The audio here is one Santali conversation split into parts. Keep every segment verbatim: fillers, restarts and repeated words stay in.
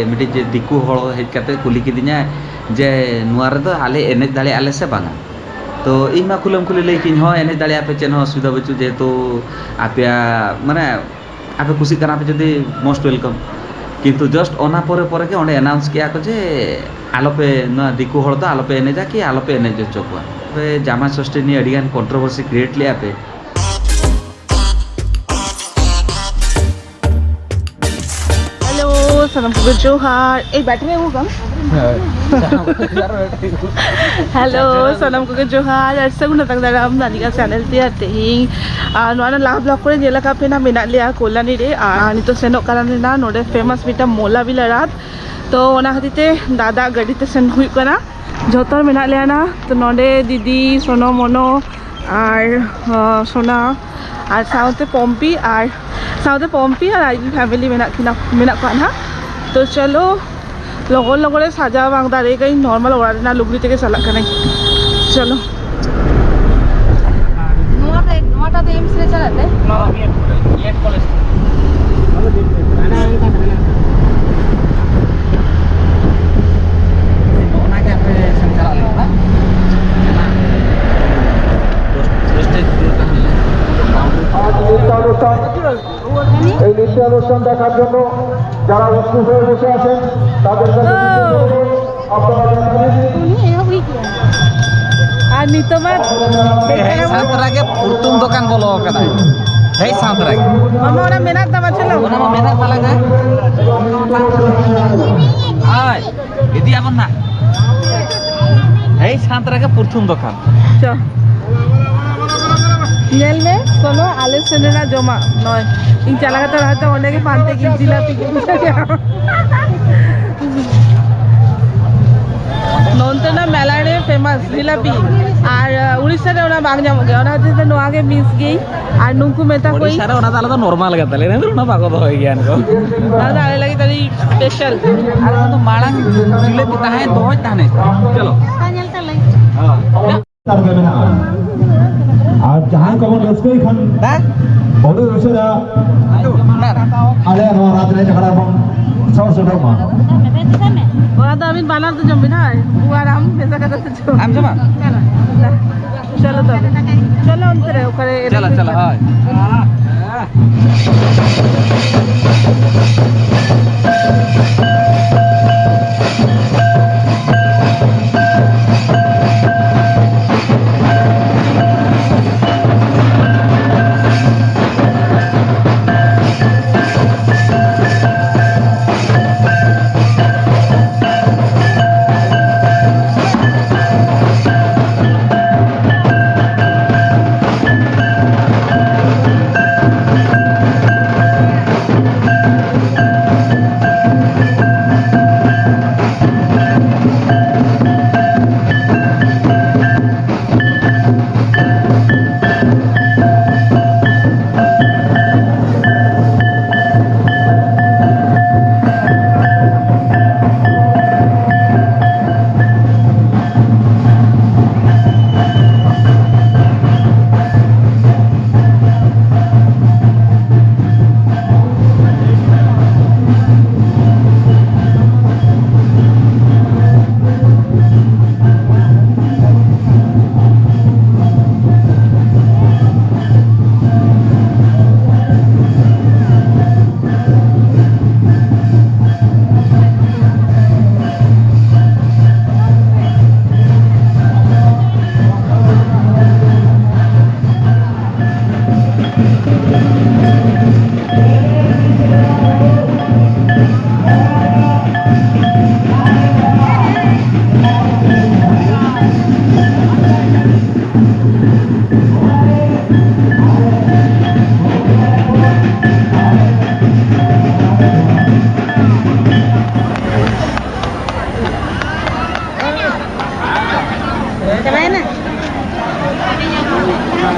ᱢᱤᱫᱴᱤᱡ ᱫᱤᱠᱩ ᱦᱚᱲ ᱦᱮᱡ ᱠᱟᱛᱮ ᱠᱩᱞᱤ ᱠᱤᱫᱤᱧᱟᱭ ᱡᱮ, "ᱱᱚᱣᱟ ᱨᱮᱫᱚ ᱟᱞᱮ ᱮᱱᱮᱡ ᱫᱟᱲᱮᱭᱟᱜᱼᱟ ᱞᱮ ᱥᱮ ᱵᱟᱝᱟ?" ᱛᱚ ᱤᱧ ᱢᱟ ᱠᱷᱩᱞᱟᱹᱢ ᱠᱷᱩᱞᱤ ᱞᱟᱹᱭ ᱠᱤᱧ, "ᱦᱚᱸ, ᱮᱱᱮᱡ ᱫᱟᱲᱮᱭᱟᱜᱼᱟ ᱯᱮ, ᱪᱮᱫ ᱦᱚᱸ ᱚᱥᱩᱵᱤᱫᱷᱟ ᱵᱟᱹᱪᱩᱜ, ᱡᱮᱦᱮᱛᱩ ᱟᱯᱮᱭᱟᱜ ᱢᱟᱱᱮ ᱟᱯᱮ ᱠᱩᱥᱤᱜ ᱠᱟᱱᱟ ᱯᱮ ᱡᱩᱫᱤ most welcome." ᱠᱤᱱᱛᱩ just ᱚᱱᱟ ᱯᱚᱨᱮ ᱯᱚᱨᱮ ᱜᱮ ᱚᱸᱰᱮ announce ᱠᱮᱜᱼᱟ ᱠᱚ ᱡᱮ, "ᱟᱞᱚᱯᱮ, ᱱᱚᱣᱟ ᱫᱤᱠᱩ ᱦᱚᱲ ᱫᱚ ᱟᱞᱚᱯᱮ ᱮᱱᱮᱡᱟ ᱠᱤ ᱟᱞᱚᱯᱮ ᱮᱱᱮᱡ ᱦᱚᱪᱚ ᱠᱚᱣᱟ᱾ ᱟᱯᱮ ᱡᱟᱢᱟᱭ ᱥᱚᱥᱴᱤ ᱱᱤᱭᱮ ᱟᱹᱰᱤᱜᱟᱱ controversy create ᱞᱮᱜᱼᱟ ᱯᱮ᱾" ᱦᱮᱞᱳ, ᱥᱟᱱᱟᱢ ᱠᱚᱜᱮ ᱡᱚᱦᱟᱨ᱾ ᱮᱭ, ᱵᱮᱴᱟᱨᱤ ᱟᱹᱜᱩ ᱠᱟᱢ᱾ ᱦᱮᱞᱳ, ᱥᱟᱱᱟᱢ ᱠᱚᱜᱮ ᱡᱚᱦᱟᱨ ᱟᱨ ᱥᱟᱹᱜᱩᱱ ᱟᱛᱟᱝ ᱫᱟᱨᱟᱢ ᱱᱟᱱᱤᱜᱟ ᱪᱮᱱᱮᱞ ᱛᱮ᱾ ᱟᱨ ᱛᱮᱦᱮᱧ, ᱟᱨ ᱱᱚᱣᱟ ᱨᱮᱱᱟᱜ ᱞᱟᱦᱟ ᱵᱞᱚᱜ ᱠᱚᱨᱮ ᱧᱮᱞ ᱟᱠᱟᱫ ᱯᱮ ᱱᱟ, ᱢᱮᱱᱟᱜ ᱞᱮᱭᱟ ᱠᱚᱞᱟᱱᱤ ᱨᱮ᱾ ᱟᱨ ᱱᱤᱛᱚᱜ ᱥᱮᱱᱚᱜ ᱠᱟᱱᱟ ᱞᱮ ᱱᱟ ᱱᱚᱰᱮ ᱯᱷᱮᱢᱟᱥ ᱢᱤᱫᱴᱟᱝ ᱢᱚᱞᱟ ᱵᱤᱞᱟ ᱨᱟᱛ᱾ ᱛᱚ ᱚᱱᱟ ᱠᱷᱟᱹᱛᱤᱨ ᱛᱮ ᱫᱟᱫᱟ ᱜᱟᱹᱰᱤ ᱛᱮ ᱥᱮᱱ ᱦᱩᱭᱩᱜ ᱠᱟᱱᱟ᱾ ᱡᱷᱚᱛᱚ ᱦᱚᱲ ᱢᱮᱱᱟᱜ ᱞᱮᱭᱟ ᱱᱟ᱾ ᱛᱚ ᱱᱚᱰᱮ ᱫᱤᱫᱤ, ᱥᱳᱱᱳ, ᱢᱳᱱᱳ ᱟᱨ, ᱟᱸ, ᱥᱳᱱᱟ ᱟᱨ ᱥᱟᱶᱛᱮ ᱯᱚᱢᱯᱤ ᱟᱨ ᱥᱟᱶᱛᱮ ᱯᱚᱢᱯᱤ ᱟᱨ ᱟᱡ ᱨᱮᱱ ᱯᱷᱮᱢᱮᱞᱤ ᱢᱮᱱᱟᱜ ᱠᱤᱱᱟ, ᱢᱮᱱᱟᱜ ᱠᱚᱣᱟ ᱱᱟᱦᱟᱜ᱾ ᱛᱚ ᱪᱚᱞᱚ, ᱞᱚᱜᱚᱱ ᱞᱚᱜᱚᱱ ᱨᱮ ᱥᱟᱡᱟᱣ ᱵᱟᱝ ᱫᱟᱲᱮ ᱠᱟᱹᱧ, ᱱᱚᱨᱢᱟᱞ ᱚᱲᱟᱜ ᱨᱮᱱᱟᱜ ᱞᱩᱜᱽᱲᱤ ᱛᱮᱜᱮ ᱪᱟᱞᱟᱜ ᱠᱟᱹᱱᱟᱹᱧ᱾ ᱪᱚᱞᱚ᱾ ᱱᱚᱣᱟ ᱫᱚ, ᱱᱚᱣᱟᱴᱟᱜ ᱫᱚ ᱮᱢᱥ ᱨᱮ ᱪᱟᱞᱟᱜ ᱛᱮ? ᱱᱚᱣᱟ ᱫᱚ ᱵᱤᱭᱮᱰ, ᱵᱤᱭᱮᱰ ᱠᱚᱞᱮᱡᱽ᱾ ᱱᱚᱜᱼᱚ ᱱᱟ ᱜᱮ ᱟᱯᱮ ᱥᱮᱱ ᱪᱟᱞᱟᱜ ᱞᱟᱹᱜᱤᱫ ᱵᱟᱝ? ᱚᱱᱟ ᱯᱳᱥᱴ, ᱯᱳᱥᱴᱮᱡᱽ ᱫᱩᱨ ᱛᱟᱦᱮᱸ ᱞᱮᱱᱟ᱾ এই নৃত্যানুষ্ঠান দেখার জন্য যারা উৎসুক হয়ে বসে আছেন, তাদের কাছে বিশেষ অনুরোধ, আপনারা দেখা দিন। ᱩᱱᱤ ᱮᱦᱚᱵ ᱦᱩᱭ ᱠᱮᱭᱟ᱾ ᱟᱨ ᱱᱤᱛᱚᱜ ᱢᱟ ᱦᱮᱡ ᱥᱟᱶ ᱛᱚᱨᱟ ᱜᱮ ᱯᱩᱨᱛᱩᱢ ᱫᱚᱠᱟᱱ ᱵᱚᱞᱚ ᱟᱠᱟᱱᱟ᱾ ᱦᱮᱡ ᱥᱟᱶ ᱛᱚᱨᱟ ᱜᱮ᱾ ᱢᱟᱢᱟ, ᱚᱱᱟ ᱢᱮᱱᱟᱜ ᱛᱟᱢᱟ, ᱪᱚᱞᱚ᱾ ᱚᱱᱟ ᱢᱟ ᱢᱮᱱᱟᱜ ᱛᱟᱞᱟᱝᱟ᱾ ᱦᱳᱭ, ᱤᱫᱤᱭᱟᱵᱚᱱ ᱱᱟᱜ᱾ ᱦᱮᱡ ᱥᱟᱶ ᱛᱚᱨᱟ ᱜᱮ ᱯᱩᱨᱛᱩᱢ ᱫᱚᱠᱟᱱ᱾ ᱪᱚ᱾ ᱧᱮᱞ ᱢᱮ, ᱥᱳᱱᱳ, ᱟᱞᱮ ᱥᱮᱱ ᱨᱮᱱᱟᱜ ᱡᱚᱢᱟᱜ ᱱᱚᱜᱼᱚᱭ᱾ ᱤᱧ ᱪᱟᱞᱟᱣ ᱠᱟᱛᱮ ᱚᱱᱟᱛᱮ ᱚᱸᱰᱮ ᱜᱮ ᱯᱟᱱᱛᱮ ᱜᱤᱧ ᱡᱤᱞᱟᱯᱤ ᱜᱤᱧ ᱡᱚᱢᱟ᱾ ᱱᱚᱱᱛᱮᱱᱟᱜ ᱢᱮᱞᱟ ᱨᱮ ᱯᱷᱮᱢᱟᱥ ᱡᱤᱞᱟᱯᱤ, ᱟᱨ, ᱟᱸ, ᱩᱲᱤᱥᱥᱟ ᱨᱮ ᱚᱱᱟ ᱵᱟᱝ ᱧᱟᱢᱚᱜ ᱜᱮᱭᱟ, ᱚᱱᱟ ᱠᱷᱟᱹᱛᱤᱨ ᱛᱮ ᱱᱚᱣᱟ ᱜᱮ ᱢᱤᱥ ᱜᱮ᱾ ᱟᱨ ᱱᱩᱠᱩ ᱢᱮᱛᱟ ᱠᱚᱣᱟᱧ, ᱳᱰᱤᱥᱟ ᱨᱮ ᱚᱱᱟ ᱫᱚ ᱟᱞᱮ ᱫᱚ ᱱᱚᱨᱢᱟᱞ ᱜᱮ ᱛᱟᱞᱮ, ᱮᱱ ᱨᱮᱦᱚᱸ ᱚᱱᱟ ᱵᱟᱠᱚ ᱫᱚᱦᱚᱭ ᱜᱮᱭᱟ ᱱᱩᱠᱩ᱾ ᱚᱱᱟ ᱫᱚ ᱟᱞᱮ ᱞᱟᱹᱜᱤᱫ ᱟᱹᱰᱤ ᱥᱯᱮᱥᱟᱞ᱾ ᱟᱨ ᱚᱱᱟ ᱫᱚ ᱢᱟᱲᱟᱝ ᱡᱤᱞᱟᱹᱯᱤ ᱛᱟᱦᱮᱸ ᱫᱚᱦᱚᱭ ᱛᱟᱦᱮᱱᱟᱭ᱾ ᱪᱚᱞᱚ᱾ ᱦᱮᱸ, ᱧᱮᱞ ᱛᱟᱞᱟᱝ᱾ ᱦᱮᱸ᱾ ᱞᱟᱛᱟᱨ ᱨᱮ ᱢᱮᱱᱟᱜᱼᱟ᱾ ᱟᱨ ᱡᱟᱦᱟᱸᱭ ᱠᱚᱵᱚᱱ ᱨᱟᱹᱥᱠᱟᱹᱭ ᱠᱷᱟᱱ ᱦᱮᱸ? ᱟᱹᱰᱤ ᱩᱥᱟᱹᱨᱟ ᱚᱱᱟ ᱨᱮ᱾ ᱟᱞᱮ ᱱᱚᱣᱟ ᱨᱟᱛ ᱨᱮ ᱡᱷᱟᱜᱽᱲᱟ ᱵᱚᱱ ᱥᱚᱨ ᱥᱮᱴᱮᱨ ᱚᱲᱟᱜ ᱫᱚ ᱟᱹᱵᱤᱱ ᱵᱟᱱᱟᱨ ᱫᱚ ᱡᱚᱢ ᱵᱤᱱ, ᱦᱳᱭ? ᱩᱱᱠᱩ ᱟᱨ ᱟᱢ ᱢᱮᱥᱟ ᱠᱟᱛᱮ ᱫᱚ ᱡᱚᱢ᱾ ᱟᱢ ᱡᱚᱢᱟ? ᱪᱚᱞᱚ ᱛᱚᱵᱮ, ᱪᱚᱞᱚ ᱚᱱᱛᱮ ᱨᱮ, ᱚᱠᱟᱨᱮ ᱪᱚᱞᱚ, ᱪᱚᱞᱚ, ᱦᱳᱭ᱾ ᱪᱟᱵᱟᱭᱮᱱᱟ?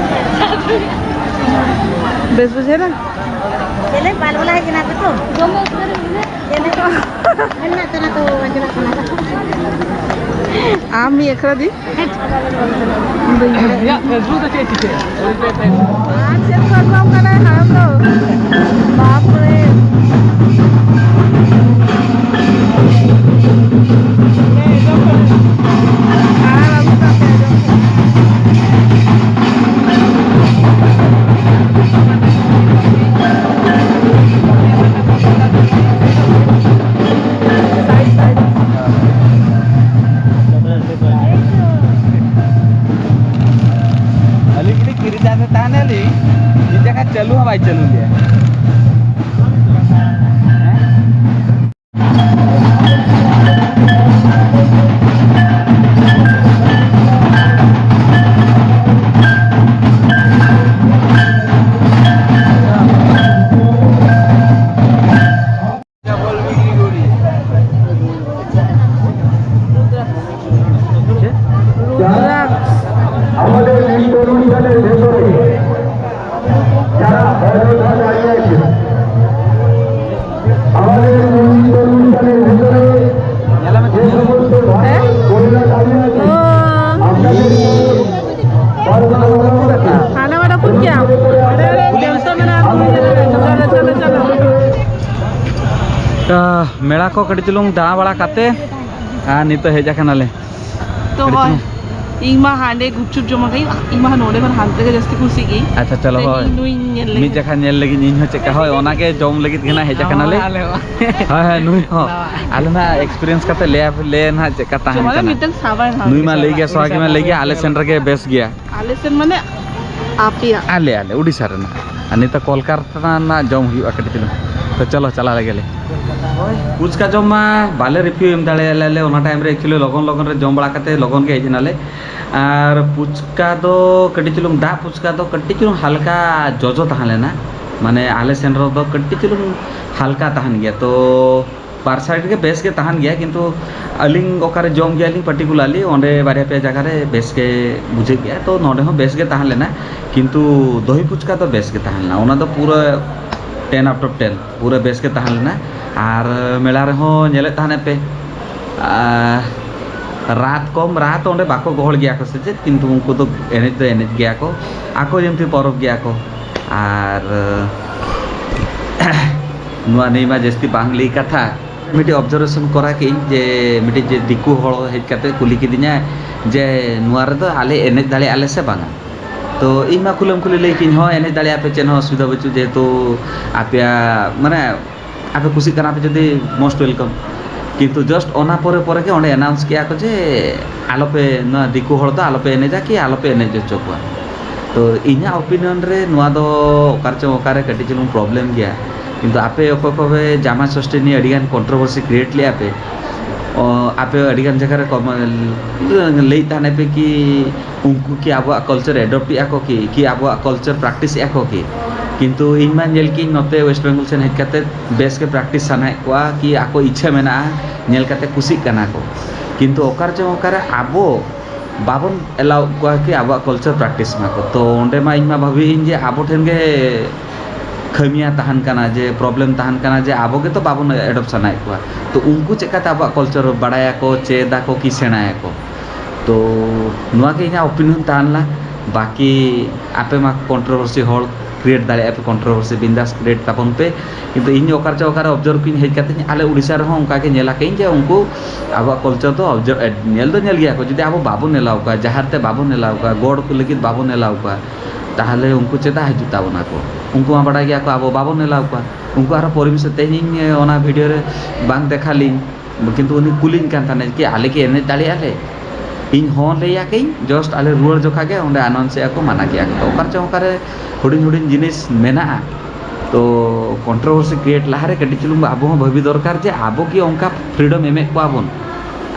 ᱵᱮᱥ ᱵᱩᱡᱷᱟᱹᱣᱱᱟ? ᱪᱮᱞᱮ ᱵᱟᱞ ᱵᱟᱞᱟ ᱦᱮᱡ ᱮᱱᱟ ᱯᱮ ᱛᱚ? ᱪᱮᱞᱮ ᱠᱚ? ᱢᱮᱱᱟᱜ ᱛᱟᱨᱟ ᱛᱚ ᱟᱸᱡᱚᱢᱚᱜ ᱠᱟᱱᱟ᱾ ᱟᱢ ᱢᱤᱫ ᱟᱠᱷᱲᱟ ᱫᱤ᱾ ᱵᱟᱹᱧ ᱵᱟᱲᱟᱭᱟ᱾ ᱤᱧᱟᱹᱜ Facebook ᱫᱚ ᱪᱮᱫ ᱪᱤᱠᱟᱹᱭᱟ? ᱟᱨ ᱪᱮᱫ ᱠᱚ ᱮᱢᱟᱢ ᱠᱟᱱᱟᱭ ᱦᱟᱲᱟᱢ ᱫᱚ? ᱵᱟᱯ ᱨᱮ᱾ ᱪᱟᱹᱞᱩ ᱦᱚᱸ ᱵᱟᱭ ᱪᱟᱹᱞᱩ ᱜᱮᱭᱟ᱾ আমাদের নিত্য অনুষ্ঠানের ভেতরে যারা অযথা দাঁড়িয়ে আছেন, আমাদের নিত্য অনুষ্ঠানের ভেতরে যে সমস্ত ভাই বোনেরা দাঁড়িয়ে আছেন, আপনাদের ᱦᱟᱱᱟ ᱵᱟᱲᱟ ᱠᱚ ᱠᱮᱭᱟ? ᱟᱹᱰᱤ ᱟᱹᱰᱤ ᱡᱚᱢ ᱥᱟᱱᱟ ᱢᱮᱱᱟᱜᱼᱟ, ᱠᱩᱲᱤ ᱜᱤᱫᱽᱨᱟᱹ ᱨᱮ᱾ ᱪᱚᱞᱚ, ᱪᱚᱞᱚ, ᱪᱚᱞᱚ, ᱪᱚᱞᱚ᱾ ᱛᱚ, ᱢᱮᱞᱟ ᱠᱚ ᱠᱟᱹᱴᱤᱡ ᱪᱩᱞᱩᱝ ᱫᱟᱬᱟ ᱵᱟᱲᱟ ᱠᱟᱛᱮ, ᱟᱨ ᱱᱤᱛᱚᱜ ᱦᱮᱡ ᱟᱠᱟᱱᱟᱞᱮ᱾ ᱛᱚ, ᱠᱟᱹᱴᱤᱡ ᱦᱳᱭ, ᱪᱩᱞᱩᱝ᱾ ᱤᱧ ᱢᱟ ᱦᱟᱸᱰᱮ ᱜᱩᱯᱪᱩᱯ ᱡᱚᱢ ᱟᱠᱟᱫᱟᱹᱧ᱾ ᱤᱧ ᱢᱟ ᱱᱚᱰᱮ ᱠᱷᱚᱱ ᱦᱟᱱᱛᱮ ᱜᱮ ᱡᱟᱹᱥᱛᱤ ᱠᱩᱥᱤᱜ ᱜᱤᱧ᱾ ᱟᱪᱪᱷᱟ, ᱪᱚᱞᱚ, ᱛᱮᱦᱮᱧ ᱦᱳᱭ᱾ ᱱᱩᱭᱤᱧ ᱧᱮᱞ ᱞᱮᱜᱮ᱾ ᱢᱤᱫ ᱡᱟᱠᱷᱟ ᱧᱮᱞ ᱞᱟᱹᱜᱤᱫ ᱤᱧ ᱦᱚᱸ ᱪᱮᱫᱠᱟ, ᱦᱳᱭ, ᱚᱱᱟ ᱜᱮ ᱡᱚᱢ ᱞᱟᱹᱜᱤᱫ ᱜᱮ ᱱᱟᱜ ᱦᱮᱡ ᱟᱠᱟᱱᱟᱞᱮ᱾ ᱦᱳᱭ, ᱦᱳᱭ, ᱱᱩᱭ ᱦᱚᱸ᱾ ᱟᱞᱮ ᱱᱟᱜ experience ᱠᱟᱛᱮ ᱞᱟᱹᱭ ᱟᱯᱮ, ᱞᱟᱹᱭ ᱱᱟᱜ ᱪᱮᱫᱠᱟ ᱛᱟᱦᱮᱱ ᱡᱚᱢᱟᱜ ᱨᱮ ᱠᱟᱱᱟ᱾ ᱢᱤᱫᱴᱮᱱ ᱥᱟᱵᱟᱭ ᱱᱟᱦᱟᱜ, ᱱᱩᱭ ᱢᱟ ᱞᱟᱹᱭ ᱜᱮᱭᱟ, ᱥᱚᱦᱟᱜᱤ ᱢᱟ ᱞᱟᱹᱭ ᱜᱮᱭᱟ, ᱟᱞᱮ ᱥᱮᱱ ᱨᱮᱜᱮ ᱵᱮᱥ ᱜᱮᱭᱟ᱾ ᱟᱞᱮ ᱥᱮᱱ ᱢᱟᱱᱮ ᱟᱯᱮᱭᱟᱜ᱾ ᱟᱞᱮ, ᱟᱞᱮ ᱳᱰᱤᱥᱟ ᱨᱮᱱᱟᱜ᱾ ᱟᱨ ᱱᱤᱛᱚᱜ ᱠᱳᱞᱠᱟᱛᱟ ᱨᱮᱱᱟᱜ ᱡᱚᱢ ᱦᱩᱭᱩᱜᱼᱟ ᱠᱟᱹᱴᱤᱡ ᱪᱩᱞᱩᱝ᱾ ᱛᱚ ᱪᱚᱞᱚ, ᱪᱟᱞᱟᱣ ᱞᱮᱜᱮ ᱞᱮ᱾ ᱯᱷᱩᱪᱠᱟ ᱡᱚᱢ ᱢᱟ ᱵᱟᱞᱮ review ᱮᱢ ᱫᱟᱲᱮᱭᱟᱜᱼᱟ ᱞᱮ, ᱚᱱᱟ time ᱨᱮ actually ᱞᱚᱜᱚᱱ ᱞᱚᱜᱚᱱ ᱨᱮ ᱡᱚᱢ ᱵᱟᱲᱟ ᱠᱟᱛᱮ ᱞᱚᱜᱚᱱ ᱜᱮ ᱦᱮᱡ ᱮᱱᱟᱞᱮ᱾ ᱟᱨ ᱯᱷᱩᱪᱠᱟ ᱫᱚ ᱠᱟᱹᱴᱤᱡ ᱪᱩᱞᱩᱝ, ᱫᱟᱜ ᱯᱷᱩᱪᱠᱟ ᱫᱚ ᱠᱟᱹᱴᱤᱡ ᱪᱩᱞᱩᱝ ᱦᱟᱞᱠᱟ ᱡᱚᱡᱚ ᱛᱟᱦᱮᱸ ᱞᱮᱱᱟ, ᱢᱟᱱᱮ ᱟᱞᱮ ᱥᱮᱱ ᱨᱮᱫᱚ ᱠᱟᱹᱴᱤᱡ ᱪᱩᱞᱩᱝ ᱦᱟᱞᱠᱟ ᱛᱟᱦᱮᱱ ᱜᱮᱭᱟ᱾ ᱛᱚ ᱵᱟᱨ side ᱜᱮ ᱵᱮᱥ ᱜᱮ ᱛᱟᱦᱮᱱ ᱜᱮᱭᱟ, ᱠᱤᱱᱛᱩ ᱟᱹᱞᱤᱧ ᱚᱠᱟᱨᱮ ᱡᱚᱢ ᱜᱮᱭᱟᱞᱤᱧ particularly, ᱚᱸᱰᱮ ᱵᱟᱨᱭᱟ ᱯᱮᱭᱟ ᱡᱟᱭᱜᱟ ᱨᱮ ᱵᱮᱥ ᱜᱮ ᱵᱩᱡᱷᱟᱹᱜ ᱜᱮᱭᱟ᱾ ᱛᱚ ᱱᱚᱰᱮ ᱦᱚᱸ ᱵᱮᱥ ᱜᱮ ᱛᱟᱦᱮᱸ ᱞᱮᱱᱟ, ᱠᱤᱱᱛᱩ ᱫᱚᱦᱤ ᱯᱷᱩᱪᱠᱟ ᱫᱚ ᱵᱮᱥ ᱜᱮ ᱛᱟᱦᱮᱸ ᱞᱮᱱᱟ, ᱚᱱᱟ ᱫᱚ ᱯᱩᱨᱟᱹ ten out of ten, ᱯᱩᱨᱟᱹ ᱵᱮᱥ ᱜᱮ ᱛᱟᱦᱮᱸ ᱞᱮᱱᱟ᱾ ᱟᱨ ᱢᱮᱞᱟ ᱨᱮᱦᱚᱸ ᱧᱮᱞᱮᱫ ᱛᱟᱦᱮᱱ ᱯᱮ, ᱟᱨ ᱨᱟᱛ ᱠᱚᱢ, ᱨᱟᱛ ᱚᱸᱰᱮ ᱵᱟᱠᱚ ᱜᱚᱦᱚᱲ ᱜᱮᱭᱟ ᱠᱚ ᱥᱮ ᱪᱮᱫ, ᱠᱤᱱᱛᱩ ᱩᱱᱠᱩ ᱫᱚ ᱮᱱᱮᱡ ᱫᱚ ᱮᱱᱮᱡ ᱜᱮᱭᱟ ᱠᱚ, ᱟᱠᱚ ᱡᱮᱢᱛᱤ ᱯᱚᱨᱚᱵᱽ ᱜᱮᱭᱟ ᱠᱚ᱾ ᱟᱨ ᱱᱚᱣᱟ ᱱᱤᱭᱮ ᱢᱟ ᱡᱟᱹᱥᱛᱤ ᱵᱟᱝ ᱞᱟᱹᱭ ᱠᱟᱛᱷᱟ, ᱢᱤᱫᱴᱤᱡ observation ᱠᱚᱨᱟᱣ ᱠᱮᱫᱟᱹᱧ ᱡᱮ ᱢᱤᱫᱴᱤᱡ ᱡᱮ ᱫᱤᱠᱩ ᱦᱚᱲ ᱦᱮᱡ ᱠᱟᱛᱮ ᱠᱩᱞᱤ ᱠᱤᱫᱤᱧᱟᱭ ᱡᱮ ᱱᱚᱣᱟ ᱨᱮᱫᱚ ᱟᱞᱮ ᱮᱱᱮᱡ ᱫᱟᱲᱮᱭᱟᱜᱼᱟ ᱞᱮ ᱥᱮ ᱵᱟᱝᱟ? ᱛᱚ ᱤᱧ ᱢᱟ ᱠᱷᱩᱞᱟᱹᱢ ᱠᱷᱩᱞᱤ ᱞᱟᱹᱭ ᱠᱤᱧ, ᱦᱚᱸ, ᱮᱱᱮᱡ ᱫᱟᱲᱮᱭᱟᱜᱼᱟ ᱯᱮ, ᱪᱮᱫ ᱦᱚᱸ ᱚᱥᱩᱵᱤᱫᱷᱟ ᱵᱟᱹᱪᱩᱜ, ᱡᱮᱦᱮᱛᱩ ᱟᱯᱮᱭᱟᱜ ᱢᱟᱱᱮ ᱟᱯᱮ ᱠᱩᱥᱤᱜ ᱠᱟᱱᱟ ᱯᱮ ᱡᱩᱫᱤ most welcome᱾ ᱠᱤᱱᱛᱩ just ᱚᱱᱟ ᱯᱚᱨᱮ ᱯᱚᱨᱮ ᱜᱮ ᱚᱸᱰᱮ announce ᱠᱮᱜᱼᱟ ᱠᱚ ᱡᱮ ᱟᱞᱚᱯᱮ, ᱱᱚᱣᱟ ᱫᱤᱠᱩ ᱦᱚᱲ ᱫᱚ ᱟᱞᱚᱯᱮ ᱮᱱᱮᱡᱟ ᱠᱤ ᱟᱞᱚᱯᱮ ᱮᱱᱮᱡ ᱦᱚᱪᱚ ᱠᱚᱣᱟ᱾ ᱛᱚ ᱤᱧᱟᱹᱜ ᱳᱯᱤᱱᱤᱭᱚᱱ ᱨᱮ ᱱᱚᱣᱟ ᱫᱚ ᱚᱠᱟ ᱨᱮᱪᱚᱝ ᱚᱠᱟᱨᱮ ᱠᱟᱹᱴᱤᱡ ᱪᱩᱞᱩᱝ ᱯᱨᱚᱵᱞᱮᱢ ᱜᱮᱭᱟ᱾ ᱠᱤᱱᱛᱩ ᱟᱯᱮ ᱚᱠᱚᱭ ᱠᱚᱯᱮ ᱡᱟᱢᱟᱭ ᱥᱚᱥᱴᱤ ᱱᱤᱭᱮ ᱟᱹᱰᱤᱜᱟᱱ ᱠᱚᱱᱴᱨᱳᱵᱷᱟᱨᱥᱤ ᱠᱨᱤᱭᱮᱴ ᱞᱮᱫᱼᱟ ᱯᱮ, ᱚ, ᱟᱯᱮ ᱟᱹᱰᱤᱜᱟᱱ ᱡᱟᱭᱜᱟ ᱨᱮ ᱠᱚᱢ-, ᱞᱟᱹᱭᱮᱫ ᱛᱟᱦᱮᱱᱟ ᱯᱮ ᱠᱤ ᱩᱱᱠᱩ ᱠᱤ ᱟᱵᱚᱣᱟᱜ ᱠᱟᱞᱪᱟᱨ ᱮᱰᱚᱯᱴ ᱮᱫᱼᱟ ᱠᱚ ᱠᱤ, ᱠᱤ ᱟᱵᱚᱣᱟᱜ ᱠᱟᱞᱪᱟᱨ ᱯᱨᱮᱠᱴᱤᱥ ᱮᱫᱼᱟ ᱠᱚ ᱠᱤ? ᱠᱤᱱᱛᱩ ᱤᱧ ᱢᱟ ᱧᱮᱞ ᱠᱤᱧ ᱱᱚᱛᱮ ᱳᱭᱮᱥᱴ ᱵᱮᱝᱜᱚᱞ ᱥᱮᱱ ᱦᱮᱡ ᱠᱟᱛᱮ ᱵᱮᱥ ᱜᱮ ᱯᱨᱮᱠᱴᱤᱥ ᱥᱟᱱᱟᱭᱮᱫ ᱠᱚᱣᱟ, ᱠᱤ ᱟᱠᱚ ᱤᱪᱪᱷᱟᱹ ᱢᱮᱱᱟᱜᱼᱟ, ᱧᱮᱞ ᱠᱟᱛᱮ ᱠᱩᱥᱤᱜ ᱠᱟᱱᱟ ᱠᱚ᱾ ᱠᱤᱱᱛᱩ ᱚᱠᱟ ᱨᱮᱪᱚᱝ ᱚᱠᱟᱨᱮ ᱟᱵᱚ ᱵᱟᱵᱚᱱ ᱮᱞᱟᱣ ᱠᱚᱣᱟ ᱠᱤ ᱟᱵᱚᱣᱟᱜ ᱠᱟᱞᱪᱟᱨ ᱯᱨᱮᱠᱴᱤᱥ ᱢᱟᱠᱚ᱾ ᱛᱚ ᱚᱸᱰᱮ ᱢᱟ ᱤᱧ ᱢᱟ ᱵᱷᱟᱹᱵᱤᱭᱟᱹᱧ ᱡᱮ ᱟᱵᱚ ᱴᱷᱮᱱ ᱜᱮ ᱠᱷᱟᱹᱢᱤᱭᱟ ᱛᱟᱦᱮᱱ ᱠᱟᱱᱟ, ᱡᱮ ᱯᱨᱚᱵᱞᱮᱢ ᱛᱟᱦᱮᱱ ᱠᱟᱱᱟ, ᱡᱮ ᱟᱵᱚ ᱜᱮᱛᱚ ᱵᱟᱵᱚᱱ ᱮᱰᱚᱯᱴ ᱥᱟᱱᱟᱭᱮᱫ ᱠᱚᱣᱟ᱾ ᱛᱚ ᱩᱱᱠᱩ ᱪᱮᱫᱠᱟᱛᱮ ᱟᱵᱚᱣᱟᱜ ᱠᱟᱞᱪᱟᱨ ᱵᱟᱲᱟᱭᱟᱠᱚ, ᱪᱮᱫ ᱟᱠᱚ ᱠᱤ ᱥᱮᱬᱟᱭᱟᱠᱚ? ᱛᱚ ᱱᱚᱣᱟ ᱜᱮ ᱤᱧᱟᱹᱜ ᱳᱯᱤᱱᱤᱭᱚᱱ ᱛᱟᱦᱮᱸ ᱞᱮᱱᱟ᱾ ᱵᱟᱹᱠᱤ ᱟᱯᱮ ᱢᱟ ᱠᱚᱱᱴᱨᱳᱵᱷᱟᱨᱥᱤ ᱦᱚᱲ ᱠᱨᱤᱭᱮᱴ ᱫᱟᱲᱮᱭᱟᱜᱼᱟ ᱯᱮ, ᱠᱚᱱᱴᱨᱳᱵᱷᱟᱨᱥᱤ ᱵᱤᱱᱫᱟᱥ ᱠᱨᱤᱭᱮᱴ ᱛᱟᱵᱚᱱ ᱯᱮ᱾ ᱠᱤᱱᱛᱩ ᱤᱧ ᱚᱠᱟ ᱨᱮᱪᱚ ᱚᱠᱟᱨᱮ ᱚᱵᱡᱟᱨᱵᱷ ᱠᱤᱧ ᱦᱮᱡ ᱠᱟᱛᱮ ᱟᱞᱮ ᱩᱲᱤᱥᱥᱟ ᱨᱮᱦᱚᱸ ᱚᱱᱠᱟ ᱜᱮ ᱧᱮᱞ ᱟᱠᱟᱧ ᱡᱮ ᱩᱱᱠᱩ ᱟᱵᱚᱣᱟᱜ ᱠᱟᱞᱪᱟᱨ ᱫᱚ ᱚᱵᱡᱟᱨᱵᱷ ᱧᱮᱞ ᱫᱚ ᱧᱮᱞ ᱜᱮᱭᱟ ᱠᱚ᱾ ᱡᱩᱫᱤ ᱟᱵᱚ ᱵᱟᱵᱚᱱ ᱮᱞᱟᱣ ᱠᱚᱣᱟ, ᱡᱟᱦᱮᱨ ᱛᱮ ᱵᱟᱵᱚᱱ ᱮᱞᱟᱣ ᱠᱚᱣᱟ, ᱜᱚᱰ ᱠᱚ ᱞᱟᱹᱜᱤᱫ ᱵᱟᱵᱚᱱ ᱮᱞᱟᱣ ᱠᱚᱣᱟ, ᱛᱟᱦᱚᱞᱮ ᱩᱱᱠᱩ ᱪᱮᱫᱟᱜ ᱦᱤᱡᱩᱜ ᱛᱟᱵᱚᱱᱟ ᱠᱚ? ᱩᱱᱠᱩ ᱢᱟ ᱵᱟᱲᱟᱭ ᱜᱮᱭᱟ ᱠᱚ ᱟᱵᱚ ᱵᱟᱵᱚᱱ ᱮᱞᱟᱣ ᱠᱚᱣᱟ᱾ ᱩᱱᱠᱩ ᱟᱨᱦᱚᱸ ᱯᱚᱨᱤᱵᱮᱥ ᱛᱮᱦᱮᱧ ᱚᱱᱟ ᱵᱷᱤᱰᱤᱭᱳ ᱨᱮ ᱵᱟᱝ ᱫᱮᱠᱷᱟ ᱞᱤᱧ, ᱠᱤᱱᱛᱩ ᱩᱱᱤ ᱠᱩᱞᱤᱧ ᱠᱟᱱ ᱛᱟᱦᱮᱱᱟ ᱠᱤ ᱟᱞᱮ ᱠᱤ ᱮᱱᱮᱡ ᱫᱟᱲᱮᱭᱟᱜᱼᱟ ᱞᱮ? ᱤᱧ ᱦᱚᱸ ᱞᱟᱹᱭ ᱟᱠᱟᱹᱧ, ᱡᱟᱥᱴ ᱟᱞᱮ ᱨᱩᱣᱟᱹᱲ ᱡᱚᱠᱷᱟ ᱜᱮ ᱚᱸᱰᱮ ᱟᱱᱟᱣᱩᱱᱥ ᱮᱫᱼᱟ ᱠᱚ, ᱢᱟᱱᱟ ᱠᱮᱫᱼᱟ ᱠᱚ᱾ ᱛᱚ ᱚᱠᱟ ᱨᱮᱪᱚᱝ ᱚᱠᱟᱨᱮ ᱦᱩᱰᱤᱧ ᱦᱩᱰᱤᱧ ᱡᱤᱱᱤᱥ ᱢᱮᱱᱟᱜᱼᱟ, ᱛᱚ ᱠᱚᱱᱴᱨᱳᱵᱷᱟᱨᱥᱤ ᱠᱨᱤᱭᱮᱴ ᱞᱟᱦᱟᱨᱮ ᱠᱟᱹᱴᱤᱡ ᱪᱩᱞᱩᱝ ᱟᱵᱚ ᱦᱚᱸ ᱵᱷᱟᱹᱵᱤ ᱫᱚᱨᱠᱟᱨ ᱡᱮ ᱟᱵᱚ ᱠᱤ ᱚᱱᱠᱟ ᱯᱷᱨᱤᱰᱚᱢ ᱮᱢᱮᱫ ᱠᱚᱣᱟ ᱵᱚᱱ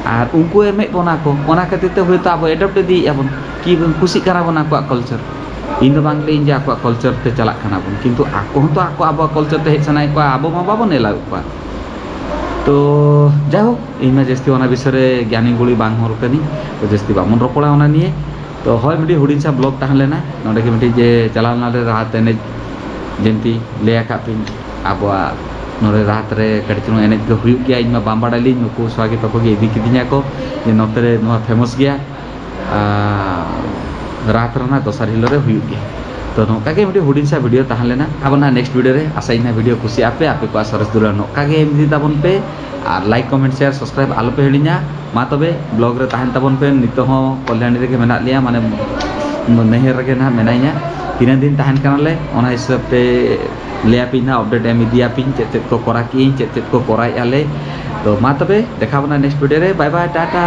ᱟᱨ ᱩᱱᱠᱩ ᱮᱢᱮᱫ ᱵᱚᱱᱟ ᱠᱚ, ᱚᱱᱟ ᱠᱷᱟᱹᱛᱤᱨ ᱛᱮ ᱦᱳᱭᱛᱳ ᱟᱵᱚ ᱮᱰᱚᱯᱴ ᱤᱫᱤᱭᱮᱫᱼᱟ ᱵᱚᱱ, ᱠᱤ ᱵᱚᱱ ᱠᱩᱥᱤᱜ ᱠᱟᱱᱟ ᱵᱚᱱ ᱟᱠᱚᱣᱟᱜ ᱠᱟᱞᱪᱟᱨ᱾ ᱤᱧ ᱫᱚ ᱵᱟᱝ ᱞᱟᱹᱭᱟᱹᱧ ᱡᱮ ᱟᱠᱚᱣᱟᱜ ᱠᱟᱞᱪᱟᱨ ᱛᱮ ᱪᱟᱞᱟᱜ ᱠᱟᱱᱟ ᱵᱚᱱ, ᱠᱤᱱᱛᱩ ᱟᱠᱚ ᱦᱚᱸᱛᱚ ᱟᱠᱚ ᱟᱵᱚᱣᱟᱜ ᱠᱟᱞᱪᱟᱨ ᱛᱮ ᱦᱮᱡ ᱥᱟᱱᱟᱭᱮᱫ ᱠᱚᱣᱟ, ᱟᱵᱚ ᱢᱟ ᱵᱟᱵᱚᱱ ᱮᱞᱟᱣᱮᱫ ᱠᱚᱣᱟ᱾ ᱛᱚ ᱡᱟᱭᱦᱳᱠ, ᱤᱧ ᱢᱟ ᱡᱟᱹᱥᱛᱤ ᱚᱱᱟ ᱵᱤᱥᱚᱭ ᱨᱮ ᱜᱮᱭᱟᱱᱤ ᱜᱩᱲᱤ ᱵᱟᱝ ᱦᱚᱲ ᱠᱟᱹᱱᱟᱹᱧ, ᱛᱚ ᱡᱟᱹᱥᱛᱤ ᱵᱟᱵᱚᱱ ᱨᱚᱯᱚᱲᱟ ᱚᱱᱟ ᱱᱤᱭᱮ᱾ ᱛᱚ ᱦᱳᱭ, ᱢᱤᱫᱴᱤᱡ ᱦᱩᱰᱤᱧ ᱥᱟ ᱵᱞᱚᱜ ᱛᱟᱦᱮᱸ ᱞᱮᱱᱟ ᱱᱚᱰᱮ ᱜᱮ, ᱢᱤᱫᱴᱤᱡ ᱡᱮ ᱪᱟᱞᱟᱣ ᱞᱮᱱᱟ ᱞᱮ ᱨᱟᱦᱟᱛ ᱮᱱᱮᱡ, ᱡᱮᱢᱛᱤ ᱞᱟᱹᱭ ᱟᱠᱟᱫ ᱯᱮ ᱟᱵᱚᱣᱟᱜ ᱱᱚᱰᱮ ᱨᱟᱦᱟᱛ ᱨᱮ ᱠᱟᱹᱴᱤᱡ ᱪᱩᱞᱩᱝ ᱮᱱᱮᱡ ᱫᱚ ᱦᱩᱭᱩᱜ ᱜᱮᱭᱟ᱾ ᱤᱧ ᱢᱟ ᱵᱟᱝ ᱵᱟᱲᱟᱭ ᱞᱤᱧ, ᱱᱩᱠᱩ ᱥᱚᱦᱟᱜᱤ ᱛᱟᱠᱚ ᱜᱮ ᱤᱫᱤ ᱠᱤᱫᱤᱧᱟ ᱠᱚ ᱡᱮ ᱱᱚᱛᱮ ᱨᱮ ᱱᱚᱣᱟ ᱯᱷᱮᱢᱟᱥ ᱜᱮᱭᱟ᱾ ᱟᱨ ᱨᱟᱛ ᱨᱮᱱᱟᱜ ᱫᱚᱥᱟᱨ ᱦᱤᱞᱳᱜ ᱨᱮ ᱦᱩᱭᱩᱜ ᱜᱮᱭᱟ᱾ ᱛᱚ ᱱᱚᱝᱠᱟ ᱜᱮ ᱢᱤᱫᱴᱤᱡ ᱦᱩᱰᱤᱧ ᱥᱟ ᱵᱷᱤᱰᱤᱭᱳ ᱛᱟᱦᱮᱸ ᱞᱮᱱᱟ᱾ ᱟᱵᱚ ᱱᱟᱜ ᱱᱮᱠᱥᱴ ᱵᱷᱤᱰᱤᱭᱳ ᱨᱮ ᱟᱥᱟᱭᱤᱧ ᱱᱟᱜ ᱵᱷᱤᱰᱤᱭᱳ ᱠᱩᱥᱤᱭᱟᱜ ᱯᱮ, ᱟᱯᱮ ᱠᱚᱣᱟᱜ ᱥᱚᱨᱮᱥ ᱫᱩᱞᱟᱹᱲ ᱱᱚᱝᱠᱟ ᱜᱮ ᱮᱢ ᱤᱫᱤ ᱛᱟᱵᱚᱱ ᱯᱮ᱾ ᱟᱨ ᱞᱟᱭᱤᱠ, ᱠᱚᱢᱮᱱᱴ, ᱥᱮᱭᱟᱨ, ᱥᱟᱵᱥᱠᱨᱟᱭᱤᱵ ᱟᱞᱚ ᱯᱮ ᱦᱤᱲᱤᱧᱟ᱾ ᱢᱟ ᱛᱚᱵᱮ ᱵᱞᱚᱜ ᱨᱮ ᱛᱟᱦᱮᱱ ᱛᱟᱵᱚᱱ ᱯᱮ᱾ ᱱᱤᱛᱚᱜ ᱦᱚᱸ ᱠᱚᱞᱭᱟᱱᱤ ᱨᱮᱜᱮ ᱢᱮᱱᱟᱜ ᱞᱮᱭᱟ, ᱢᱟᱱᱮ ᱱᱟᱹᱭᱦᱟᱹᱨ ᱨᱮᱜᱮ ᱱᱟᱦᱟᱜ ᱢᱮᱱᱟᱹᱧᱟ᱾ ᱛᱤᱱᱟᱹᱜ ᱫᱤᱱ ᱛᱟᱦᱮᱱ ᱠᱟᱱᱟᱞᱮ ᱚᱱᱟ ᱦᱤᱥᱟᱹᱵ ᱛᱮ ᱞᱟᱹᱭᱟᱯᱮᱭᱟᱹᱧ ᱱᱟᱦᱟᱜ, ᱟᱯᱰᱮᱴ ᱮᱢ ᱤᱫᱤᱭᱟᱯᱮᱭᱟᱹᱧ ᱪᱮᱫ ᱪᱮᱫ ᱠᱚ ᱠᱚᱨᱟᱣ ᱠᱮᱜᱼᱟᱹᱧ, ᱪᱮᱫ ᱪᱮᱫ ᱠᱚ ᱠᱚᱨᱟᱣᱮᱫᱼᱟ ᱞᱮ᱾ ᱛᱚ ᱢᱟ ᱛᱚᱵᱮ ᱫᱮᱠᱷᱟᱣ ᱵᱚᱱᱟ ᱱᱮᱠᱥᱴ ᱵᱷᱤᱰᱤᱭᱳ ᱨᱮ᱾ ᱵᱟᱭ ᱵᱟᱭ, ᱴᱟᱴᱟ᱾